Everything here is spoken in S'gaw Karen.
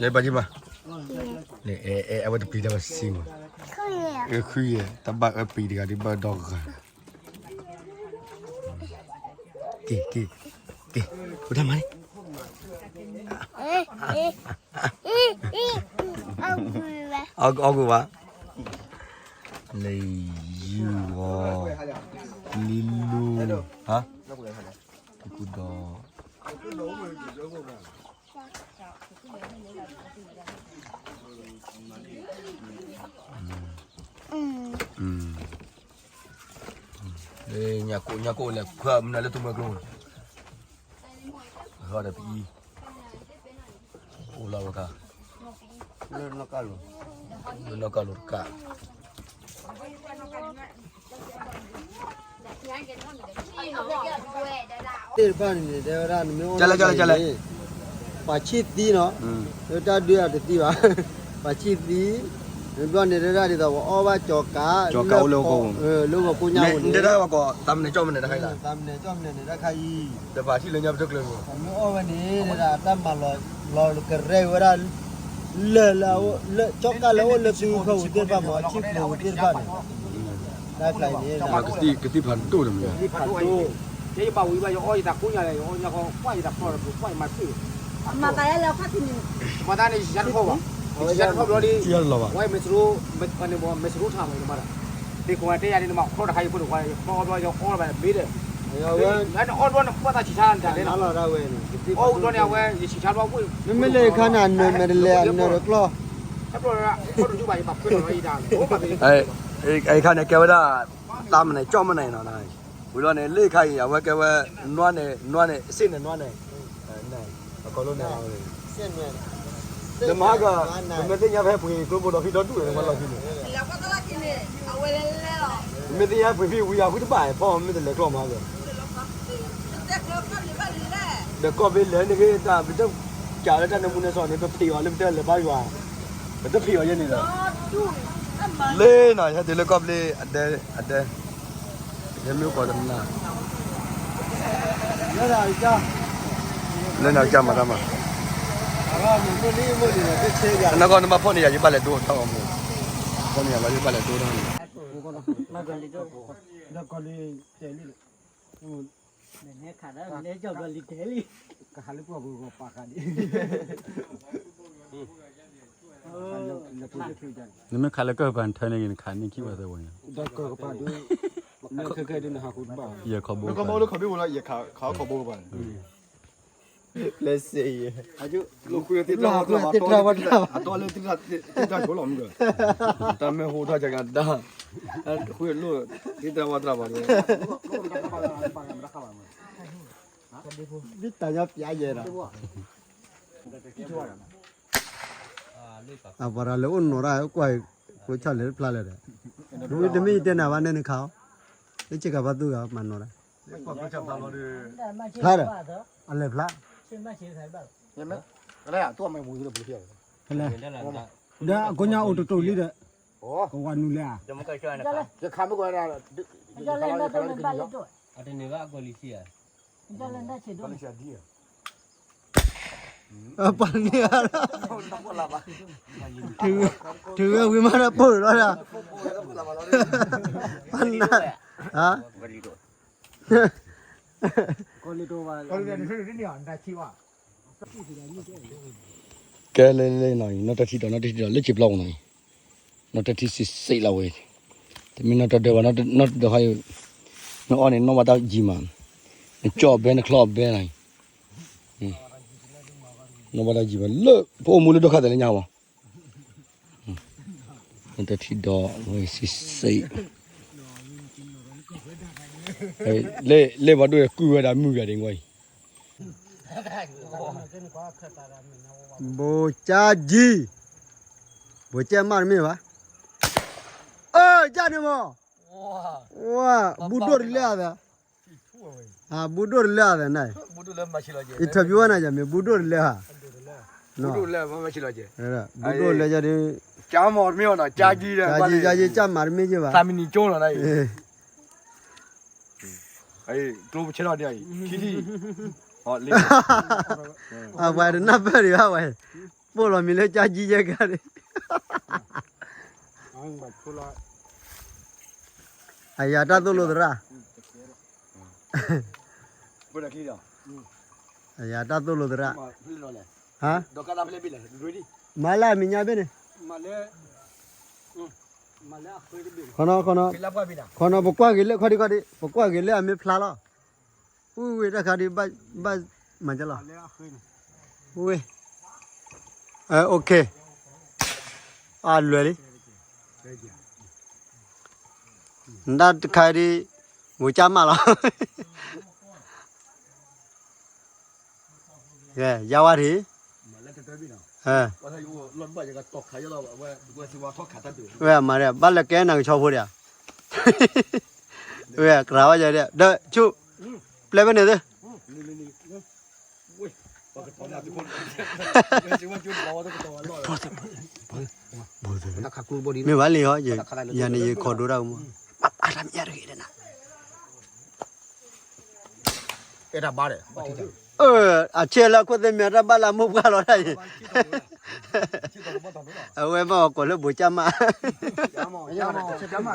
ယဲဘၣ်ယဘၣ်, န့ၣ် အဲ အဲ အဝဲတပျံၤတၢ်ဘၣ်စံမး, အဃုယဲ တၢ်ဘၣ်အၢပျံၤတဂၤဒ်ဘၣ်ဒီဂၤ, က့ၤ က့ၤ က့ၤ, ဝဲတၢ်မၤန့ၣ်, အီၣ်ကူဘၣ်, လၢယုၢ်ဂီၤ, လံလူ, ဟါ, တကူဒီး ညၣ်ကိၣ် ညၣ်ကိၣ်လဲၤခွဲမနုၤလၢ သူမွဲကျိ, ဟီဒီးပအံၤ, အိၣ်လီၤဝဲခါ, လၢနီၢ်ကၢ်လိၤတကး သ့ၣ်တဖၣ်န့ၣ် တဲဝဲဒၣ် နမ့ၢ်အိၣ်ကလဲၣ်ကလဲၣ်, ပှၤဆံၣ်သံနီၤ, လၢတၢ်ဒုးအတသံဘၣ်, ပှၤဆံၣ်သံ, မ့ၢ်ဘျီန့ၣ် တဲဒၣ်ဒ်သိး ပှၤအီၣ်ဘၣ်ကၠီၤကး, ကၠီၤကးအိၣ်လၢဟီၣ်ခိၣ်, လၢပှၤကိညါအိၣ်န့ၣ်, တဲဒၣ်ပှၤကိး သးမနုၤကၠီၣ်မနုၤတခါအံၤ, သးမနုၤကၠီၣ်မနုၤန့ၣ်တခါအံၤ, ဒီးပှၤထံၣ်လၢညါပတကျၢၤန့ၣ်, ပမ့ၢ်အီၣ်ဝဲန့ၣ် တဲဒၣ်တၢ်မၤလီၤ လီၤကရဲဝဲဒၣ် လၢ လၢ ကၠီၣ်ကးလၢအအိၣ်လၢသုဖီခိၣ်သ့ၣ်တဖၣ်မး ဆံၣ်ဖိဝံၤသ့ၣ်တဖၣ်န့ၣ်, တၢ်ကျါန့ၣ်, ကသံၣ်ဖးဒိၣ်တမံၤ, ကသံၣ်ဖးဒိၣ်, ယဲယဘၣ်ဝံၤဘၣ် ယအီၣ်ယသးကိညါလဲၣ်, ယအီၣ်ညါဃီ ကွၢ်ယသးဖျီၣ်ဒီး ကွၢ်ယမၤသ့ၣ်, မၤသးယဲလဲၣ်ခီၣ်ထံးန့ၣ်, မၤသးန့ၣ် ယဆံၣ်ထီၣ်ဘၣ်, ယဆံၣ်ထီၣ်ဘျီဒီး, ဝဲမဲာ်စရိ, မဲာ်စရိထးမး ယမၤဒီး, သ့ၣ်ကိးဝဲတဲယၤန့ၣ် နမၤခီတခါအံၤဖိဒိၣ်ခွါ ယခီဘျီ ယအီၣ်ဘၣ်မ့ၢ်ဒီး, အီၣ်ဘျီန့ၣ် ကွၢ်သးဆံၣ်ဆါတၢ်လဲၣ်နီၤ, အီၣ်ဘျီန့ၣ် အဝဲ ယဆံၣ်ဆါဘျီဝ့ၢ်, မ့မ့ၢ်လၢခါန့ၣ် အနၢၤမဲာ်တလဲၤ အနၢၤတကျီၢ် အခါန့ၣ် ကဲဝဲဒၣ် သးမနုၤကၠီၣ်မနုၤနီၤ, ဝံၤလီၤန့ၣ် လၢခါအံၤ အဝဲကဲဝဲ နွါန့ၣ် နွါန့ၣ် စ့ၣ်န့ၣ် နွါန့ၣ်, အကီလိန့ၣ်, နမၤဟါက ပမ့ၢ်သ့ၣ်ညါဖဲပှ့ၤကျိဘိဒီးဖံဒီဒူၣ်န့ၣ် မၤလီၤဖံန့ၣ်, ပမ့ၢ်သ့ၣ်ညါပှ့ၤဖံဝံၤအဃုတဘၣ်ဖီမ့ၢ်တလဲၤကျီၢ်မၤက ဒီးကီၢ်ဘ့လဲၤန့ၣ်ဂ့ၤ တၢ်ပတကးလၢတၢ်နၢမူနၢဆှီန့ၣ် ပဖံးအီၤလၢပတဲလဲၤဘါယွၤ, ပတဖံးအီၤယဲန့ၣ်ဒီး, လၢနီၤ ဟဲတုၤလၢကီၢ်ဘ့အဒဲ, အဒဲ, ယမ့ၢ်အိၣ်ကီးတနၤ, လၢနီၤကမၤတၢ်မး, အနီၢ်ကီၢ်နဘၣ်ဖီၣ်န့ၢ်ယၤ ယဘၣ်လဲၤဒိထီၣ်အီၤမး, ဖီၣ်န့ၢ်ယၤလီၤ ယဘၣ်လဲၤဒိထီၣ်န့ၣ် နမ့ၢ်ခးလၢကၢၢ်ပၤ နထၢန့ၢ်ဂ့ၤနခးန့ၢ်ခံဝဲသ့ဝဲန့ၣ်, ယဲၢ်ခီဘိ, ခီဘိလၢခီဘိလီၤ ယဲၢ်ခီဘိကပၤန့ၣ်, ပျဲစ့ယဲၢ်, အတီၢ်လၢသ့ၣ်တၢ်ဝါတၢ်ဘၣ်, တၢ်မ့ၢ်ဟိထီၣ်ကကဒါ, တၢ်ဃုလိၢ်သ့ၣ်တၢ်ဝါတၢ်ဘၣ်န့ၣ်, ဒ်တၢ်ညါပျးယဲၢ်ဒီး အပှၤတဂၤလၢအိၣ်နီၤတၢ် ကွၢ်ကျိဆၣ်လဲၤတဖျါလၢၤဒီး, တမ့ၢ်ယတဲနၤဘၣ်နဲနခးအီၤ, လၢဆ့ကၤဖါသူဂၤမၤနီၤတၢ်, ဖျါဒီး, အလဲၤဖျါ, ဖဲလဲၣ်, ဒီးအကိညါအိၣ်တတိၢ်လံဒီး, ကဝၤနုာ်လဲၣ်ဧါ, ယခါမ့ၢ်ကွၢ်ဒၣ်, ပှၤန့ၣ်, ထုးဝဲဝံၤမးဒီးပိာ်လီၤဒီး, ပနၢ်, ကဲလၢလၢနီၤ နီၢ်တၢ်ထံဒီး နီၢ်တၢ်ထံဒီး လၢစံာ်ပျီပူၤနီၤ, နီၢ်တၢ်ထံစံးစ့းလီၤဝဲ, တမ့ၢ်နီၢ်တၢ်ဒၢဘၣ် နီၢ်တၢ်ဒၢခါအံၤ, နအီၣ်န့ၣ် နီၢ်ဘၣ်တၢ်ယံၤမး, နကၠီၣ်အဘဲ နချီအဘဲနီၤ, နီၢ်ဘၣ်တၢ်ယံၤမး လၢပအိၣ်မူလၢဒိၣ်ခါသဲးလၢညါဝဲ, နီၢ်တၢ်ထံဒီး စံးစ့း, လၢပှၤဒိၣ်ကုၢ်ဝဲဒၣ်မုၢ်ဂၤဒံးဝဲအံၤ ဘိကၠါကံ, ဘိကၠါမးတမ့ၢ်ဘၣ်, အၢ ကၠါန့ၣ်မး, ဝါ, ဘူးဒိၣ်တလဲအသး, ဘူးဒိၣ်တလဲအသးန့ၣ်, အံၤထီၣ်ပျူၤဝဲန့ၣ် ယမ့ၢ်ဘူးဒိၣ်တလဲဧါ, ဘူးဒိၣ်လဲယၤဒ်, ကၠါမးတမ့ၢ်ဘၣ်နီၤ ကၠါကံဒီး ကၠါကံ ကၠါမးတမ့ၢ်က့ၤဘၣ်, သးမံနံၤကၠိလီၤနၤအံၤ, ကျိပဆဲထီၣ်ဒ်အံၤ ထံထံၣ်, အဝဲတနၢ်ပၢၢ်ဒံးဘၣ်ဝဲ, ပိၢ်လီၤမံၤလၢကၠါကံယဲၢ်ကါန့ၣ်, အယၤတၢ်သိၣ်လိသရၣ်, အယၤတၢ်သိၣ်လိသရၣ်, ဟါ, မၤလၢအမဲာ်ညါဘ့ၣ်န့ၣ်, ခီနီၤ, ခီနီၤ, ပကွၢ်က့ၤလၢခီဒံခီဒံ, ပကွၢ်က့ၤလၢအမ့ၢ်ဖျါလီၤ, ဝ့ၢ်ဝ့ၢ်တၢ်ခါဒံး, ဘၣ်မၤကလီၤ, ဝ့ၢ်, အိၣ်ခ့, အလွဲၢ်လံ, နတၢ်တခါဒံး, မူကၢ်မးလီၤ, ကဲ, ယါဝါထံး, ဝဲမၤဒ်, ဘၣ်လဲၤကဲနၤကဆီဖိဒံးဧါ, ဝဲကရၤဝဲယၤဒံး, ဒီးဆူၣ်, ပျဲဖဲန့ၣ်သ့, မ့ၢ်ဘၣ်လံဟီ, ယၤန့ၣ်ယခိးဒိတၢ်ကမီၤ, ဘၣ်တၢ်မညါတဂ့ၤဒဲးနၤ အဆဲလၢအခိၣ်သ့ၣ်မ့ၢ်တၢ်ဘၣ်လၢမိၢ်ပှၢ်လီၤတၢ်အံၤ, အဝဲဘၣ်အီၤကိးလၢဘိးကၢ်မး, မ